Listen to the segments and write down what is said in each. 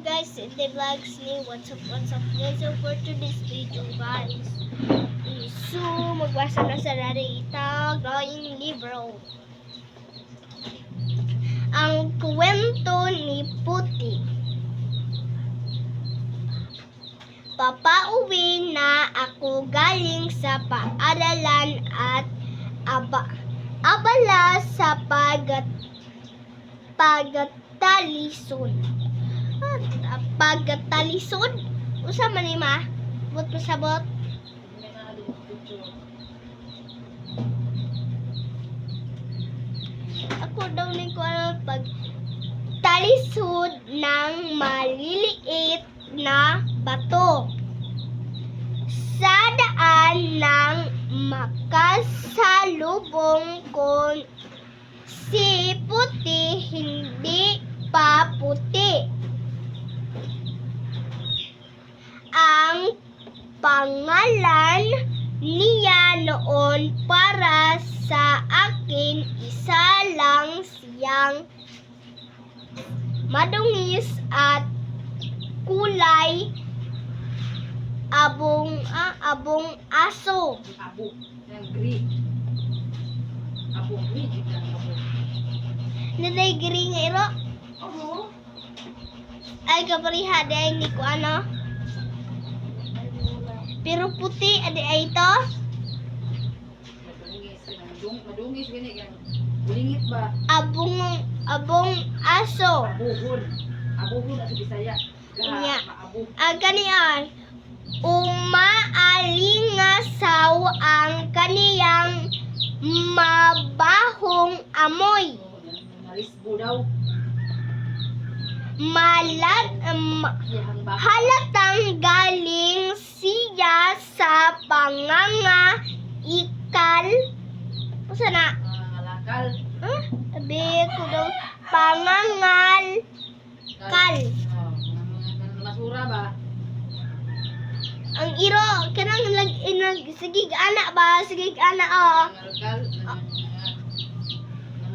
Guys, in the vlogs ni what's up guys. So for today's video guys, so magbasa na sa narita drawing libro. Ang kwento ni Puti. Papauwi na ako galing sa paaralan at abala sa pagtalison. Pagtalison? Usa man ni ma? Bot pasabot? May nakadungog picture. Ako daw ni ko ano, pag talisod ng maliliit na bato sa daan ng makasalubong ko si Puti, hindi pa puti ang pangalan niya noon. Para sa akin, isa lang siyang madungis at kulay abong aso. Abo. Yang green. Abo green. Ito ang abo. Naday giri nga iro. Oo. Ay kapariha di ay hindi ko ano. Pero puti adi ay ito. Madungis. Madungis gani gang. Ulingit ba? Abong abong aso. Abuhon. Abuhon at sa Bisaya. Unya. Maabo. Ang kaniyan, umaalingasaw ang kaniyang mabahong amoy. Nalisbo daw. Malat, Iyahang bako. halatang galing siya sa panganga ikal. Usa na? Nangangalakal. Huh? Sabi ko daw, pangangal kal. Oh, mga basura ba? Ang iro, kanang nag, nag, sige ana ba? Sige ana oh. Nangangalakal.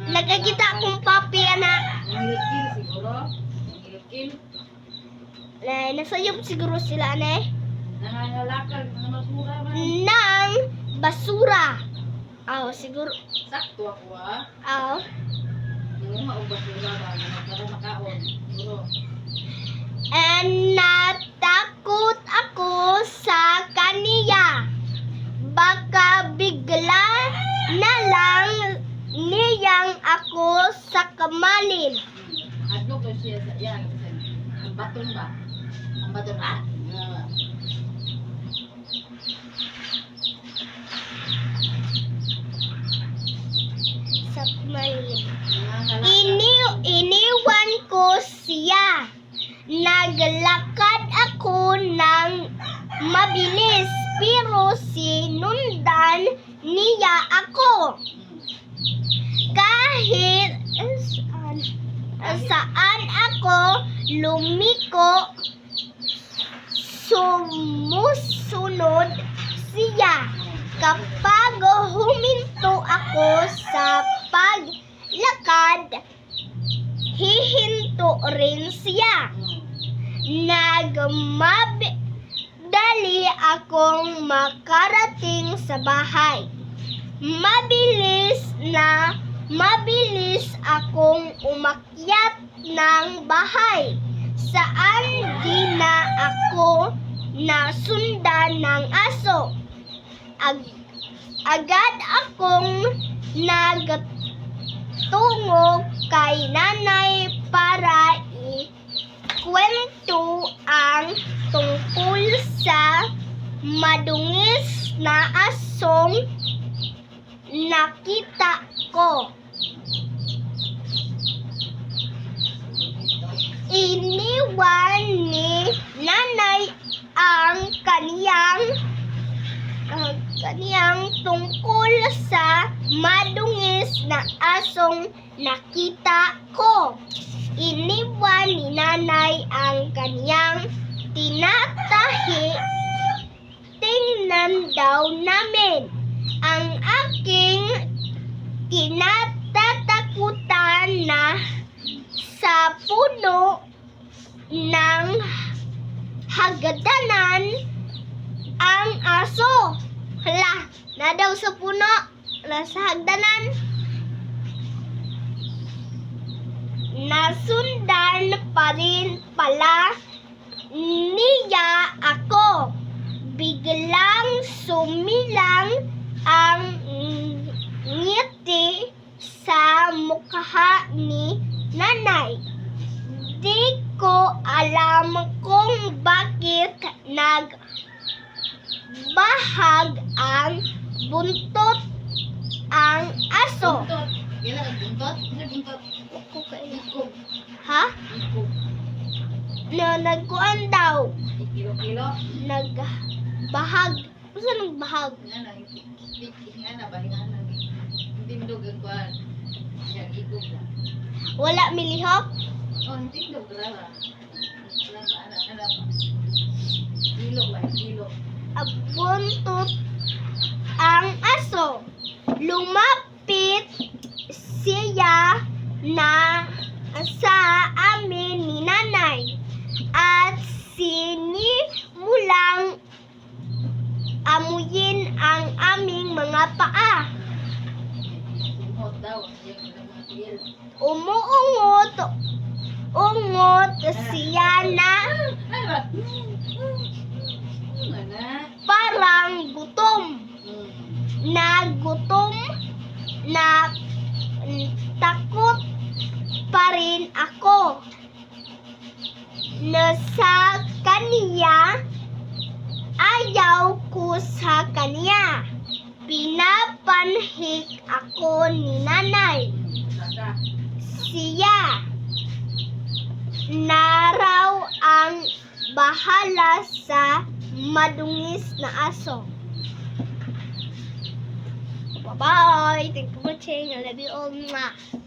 Nagkakita kong papi ana. Nangilkil siguro. Nangilkil. Na, nasayop siguro sila ane. Nangangalakal. Mga basura ba? Ng basura. Aw, siguro. Sakto ako ah. Aw. Nangunga og basura ba? Para makaon. Siguro. And natakot ako sa kaniya. Baka bigla na lang niyang ako sa kamalin. Adlok ko siya sa iya kasi ang baton ba? Ang baton ah. Nga ba? Sa kamalin. Nangangalakal. Iniwan ko siya. Naglakad ako ng mabilis pero sinundan niya ako. Kahit saan ako lumiko, sumusunod siya. Kapag huminto ako sa paglakad, hihinto rin siya. Nagmadali akong makarating sa bahay. Mabilis na mabilis akong umakyat ng bahay. Saan di na ako nasundan ng aso. Agad akong nagtungo kay nanay para ikwento ang tungkol sa madungis na asong nakita ko. Iniwan ni nanay ang kaniyang tungkol sa madungis na asong nakita ko. Iniwan ni nanay ang kaniyang tinatahi. Tingnan daw namin ang aking kinatatakutan na sa puno. ng hagdanan ang aso. Hala, na daw sa puno, nasa hagdanan. Nasundan pa rin pala niya ako. Biglang sumilang ang ngiti sa mukha ni Nanay. Di ko alam kung bakit nagbahag ang buntot ang aso. Buntot. Kailan ang buntot? Ano buntot? Ko kayo. Ikog. Ha? Ikog. Na nagkuan daw. Ikilo-kilo. Nagbahag. Basta nagbahag. Nga na, nga na ba? Nga na. Tindog ang kuan. Yan, ikog na. Wala milihok. Oh, tindog ra ba? Wala ba? Ana, ana ba? Kilo ba? Kilo. Buntot ang aso. Lumapit siya na sa amin ni Nanay at sinimulang amuyin ang aming mga paa. Sumot daw. Yan, ang mga tiil. Umuungot ungot siya na Ano ba? Ana. Parang gutom na gutom na takot pa rin ako na sa kaniya. Ayaw ko sa kaniya. Pinapanhik ako ni Nanay. Saka. Siya na raw ang bahala sa madungis na aso. Bye-bye! Thank you for watching. I love you all. Mwah.